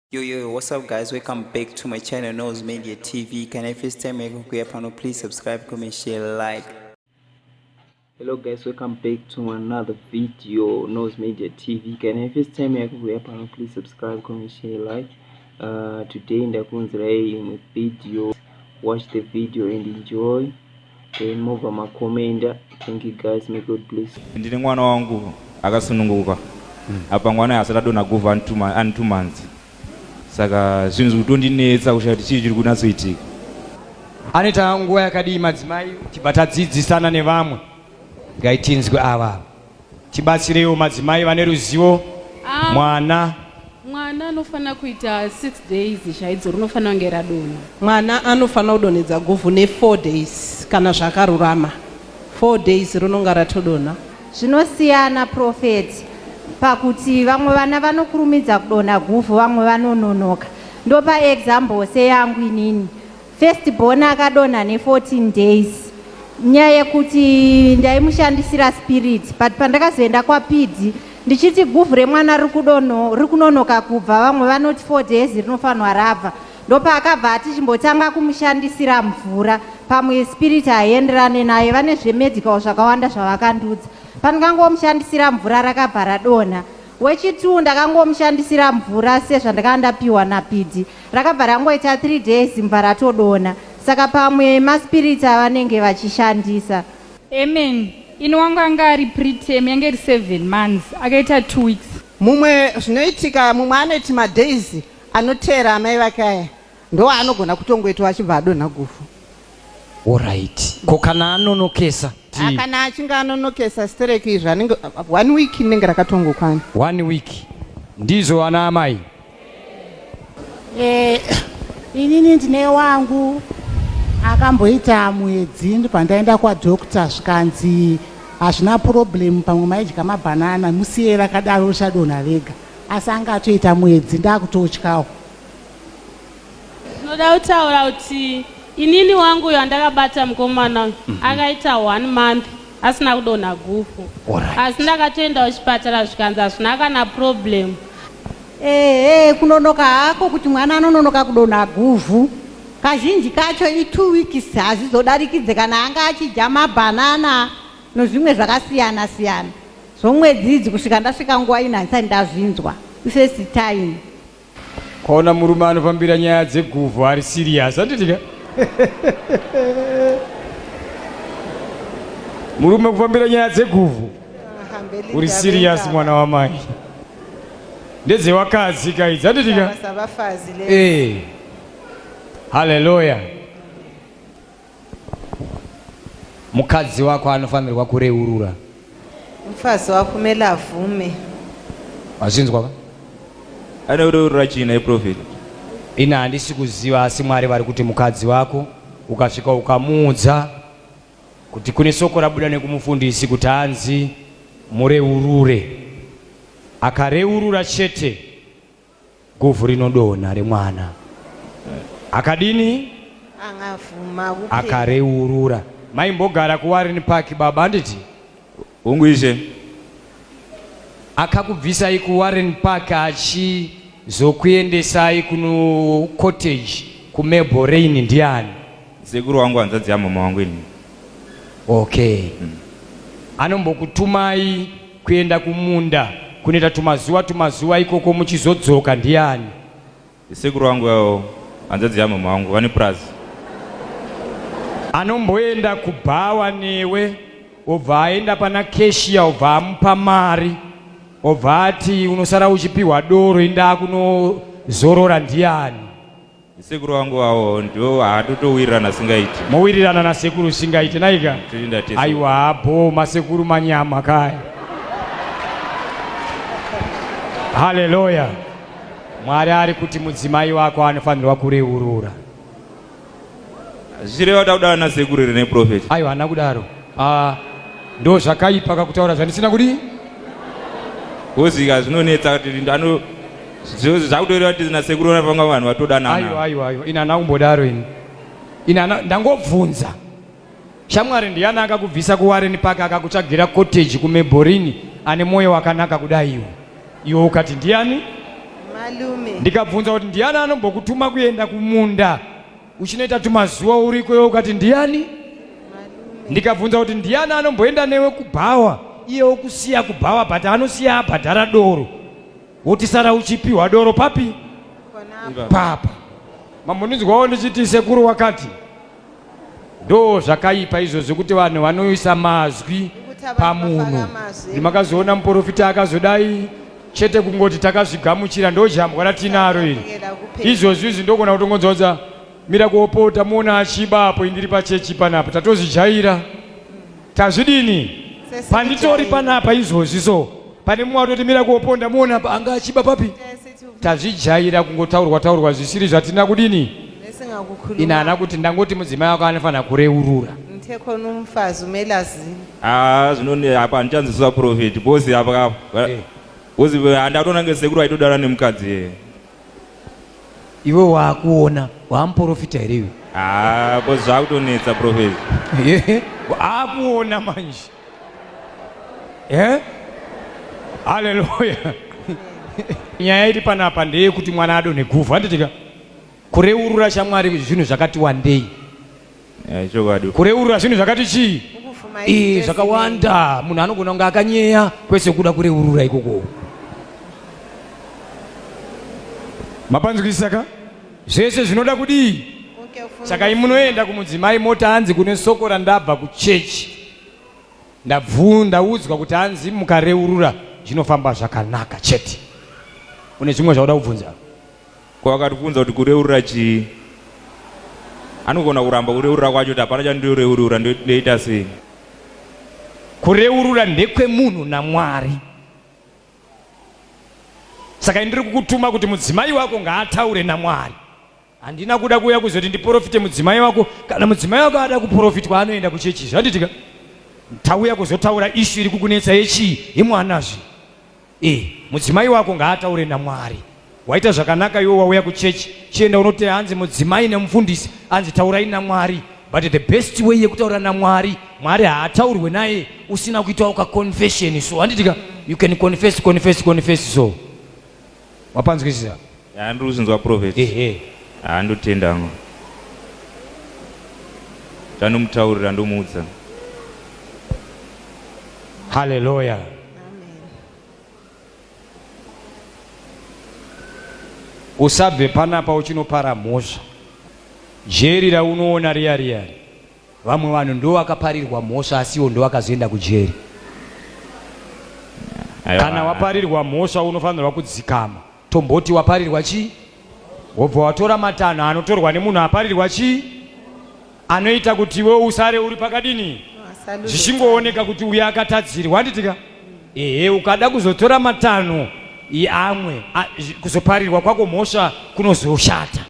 Yo yo, what's up guys? Welcome back to my channel Nose Media TV. Can I first time yako pano, please subscribe, comment, share, like. Hello guys, welcome back to another video Nose Media TV. Can I first time yako pano, please subscribe, comment, share, like. Today ndakunzirai imwe video. Watch the video and enjoy. Then move makomenda. Thank you guys, may God bless. Ndine mwana wangu akasununguka apa mwana asati adonha guvhu ane 2 months, saka zvinhu zviri kutondinetsa kushaya kuti chii chiri kunatsoitika. Anoita nguva yakadii madzimai tibva tadzidzisana nevamwe? Ngaitinzwe ava, tibatsireiwo madzimai vane ruzivo. Ah, mwana. Mwana anofanira kuita 6 days chaidzo rinofanira kunge radonha. Mwana anofanira kudonhedza guvhu ne4 days kana zvakarurama. 4 days rinonga ratodonha. Zvinosiyana, Prophet, pakuti vamwe vana vanokurumidza kudonha guvhu, vamwe vanononoka. Ndopa example seyangu inini, first born akadonha ne14 days, nyaya yekuti ndaimushandisira spirit, but pandakazoenda kwapidzi ndichiti guvhu remwana riri kunonoka kubva, vamwe vanoti 4 days rinofanirwa rabva, ndopaakabva ati chimbotanga kumushandisira mvura, pamwe spirit haienderane naye. Vane zvemedical zvakawanda zvavakandudza. Pandikangomushandisira mvura, rakabva radonha. Wechi2 ndakangomushandisira mvura sezvandakanga ndapiwa napidzi, rakabva rangoita 3 days mubva ratodonha. Saka pamwe maspirits avanenge vachishandisa. Amen. Ini wangu anga ari preterm, yange iri 7 months, akaita 2 weeks. Mumwe zvinoitika, mumwe anoti madays anoteera amai vake aya ndo anogona kutongoitwa achibva adonha guvhu. Alright, ko kana anonokesa? Ah, kana achinge anonokesa stereki izvo, anenge one week inenge rakatongokwana. One week, ndizvo ana amai? Inini ndine wangu akamboita mwedzi, ndobva ndaenda kwadoctor, zvikanzi hazvina problem, pamwe maidya mabhanana, musiye rakadaro richadonha rega. Asi anga atoita mwedzi, ndakutotyawo. Ndinoda kutaura kuti inini wangu uyo andakabata mukomana uyu akaita one month asina kudonha guvhu. Asi ndakatoenda kuchipatara, zvikanzi hazvina kana problem. Ehe, kunonoka hako kuti mwana anononoka kudonha guvhu, kazhinji kacho i2 weeks, hazvizodarikidze kana anga achidya mabhanana nozvimwe zvakasiyana siyana. Zvomwedzi idzi, kusvika ndasvika nguva ino handisati ndazvinzwa, ifirst time. Kwaona murume anofambira nyaya dzeguvhu ari serious, handitika? Murume kufambira nyaya dzeguvhu uri serious, mwana wamai, ndedzewakadzi kaidzi, handitika? Sabafazi le. Haleluya. Mukadzi wako anofanirwa kureurura. Umfazi wakho kumele avume. Wazvinzwa ka? Ane kureurura chii nhai, Prophet? Ina handisi kuziva, asi Mwari vari kuti mukadzi wako ukasvika ukamuudza kuti kune soko rabuda nekumufundisi kuti hanzi mureurure, akareurura chete, guvhu rinodonha remwana. Akadini? Angavuma kuphela. Akareurura. Maimbogara kuWarren Park, baba, handiti? Hongu, ishe. Akakubvisai kuWarren Park achizokuendesai kuno cottage kuMabelreign ndiani? Sekuru wangu, hanzvadzi yamama wangu ini. Okay, anombokutumai kuenda kumunda kunoita tumazuva tumazuva ikoko muchizodzoka ndiani? Sekuru wangu yavo, hanzvadzi yamama wangu, vane purazi. Anomboenda kubhawa newe, obva aenda pana cashier, obva amupa mari, obva ati unosara uchipiwa doro, indaa kunozorora, ndiani? Sekuru wangu avo, ndivo haatotowirirana singaiti. Mowirirana nasekuru singaiti naika? Toenda tese. Aiwa, bo masekuru manyama kaya. Haleluya. Mwari ari kuti mudzimai wako anofanirwa kureurura. Zvichireva kuti akudana nasekuru here neProphet? Aiwa, haana kudaro. Ah, ndo zvakaipa kakutaura zvandisina kudii. Kuzika zvinonetsa kuti ano zvakutoreva kuti nasekuru vanga vanhu vatodanana. Aiwa, ini hana kumbodaro. Ini hana, ndangobvunza shamwari, ndiani akakubvisa kuWarren Park akakutsvagira cottage kuMabelreign, ane mwoyo wakanaka kudai? Iwo iwe ukati ndiani? Malume. Ndikabvunza kuti ndiani anombokutuma kuenda kumunda uchinoita tumazuva uriko iwe ukati ndiani? Ndikabvunza kuti ndiani anomboenda newe kubhawa iye wokusiya kubhawa but anosiya abhadhara doro wotisara uchipiwa doro papi papa. Mambondinzwawo ndichiti sekuru wakati Ndo zvakaipa izvo zvekuti vanhu vanoisa mazwi pamunhu. Makazoona muprofita akazodai chete kungoti takazvigamuchira ndo jambwa ratinaro iri. Izvozvi izvi ndogona kutongonzwa mira kuopota muona achiba apo indiri pachechi panapa tatozvijaira. Tazvidini? Panditori panapa izvozvi so pane mumwe atoti mira kuoponda muona apa anga achiba papi? Tazvijaira kungotaurwa taurwa zvisiri zvatina kudini? Ini haana kuti ndangoti mudzimai wako anofanira kureurura. Ngithe khona umfazi umele azile. Ah, zvino apa handichanzwisisa prophet because apa apa Eh. because handatoona kunge sekuru aitodana nemukadzi iyeye. Iwe waakuona waamuporofita here iwe? Ah, because zvakutonetsa prophet. Waakuona manje. Eh? Haleluya. Nyaya iri panapa ndeyekuti mwana adonhe guvhu handitika kureurura shamwari zvinhu zvakati wandei. Eh, chokwadi. Kureurura zvinhu zvakati chii? Ukuvuma Eh, izinto zvakawanda munhu anogona kunge akanyeya kwese kuda kureurura ikoko. Mapanzwisisa ka? Zvese zvinoda kudii? Konke ufuna Saka imunoenda kumudzimai moti hanzi kune soko randabva kuchechi. Ndabvu ndaudzwa kuti hanzi mukareurura zvinofamba zvakanaka chete. Une zvimwe zvauda kubvunza? Ko akatibvunza kuti kureurura chii? Anogona kuramba kureurura kwacho kuti hapana chandinoreurura ndoita sei? Kureurura ndekwemunhu naMwari. Saka ini ndiri kukutuma kuti mudzimai wako ngaataure naMwari. Handina kuda kuuya kuzoti ndiporofite mudzimai wako. Kana mudzimai wako ada kuporofitwa anoenda kuchechi. Zvanditika? Tauya kuzotaura ishu iri kukunetsa yechii? Yemwanazve. Eh, mudzimai wako ngaataure naMwari. Waita zvakanaka iwe wauya kuchechi. Chienda unoti hanzi mudzimai nemufundisi hanzi taurai naMwari. But the best way yekutaura naMwari, Mwari haataurwe naye usina kuitawo ka confession so. Handitika? You can confess, confess, confess so. Wapanzwisisa? Ya ndiri kuzvinzwa prophet. Ehe. Ah ndotenda hangu. Chandomutaurira ndomuudza. Hallelujah. Usabve panapa uchinopara mhosva. Jeri raunoona riya riya vamwe vanhu ndovakaparirwa mhosva asi ivo ndovakazoenda kujeri. Kana waparirwa mhosva unofanirwa kudzikama. Tomboti waparirwa chii? Wobva watora matanho anotorwa nemunhu aparirwa chii? Anoita kuti iwe usare uri pakadini? Zvichingooneka kuti uyo akatadzirwa handitika? Ehe, ukada kuzotora matanho amwe kuzoparirwa kwako mhosva kunozoshata.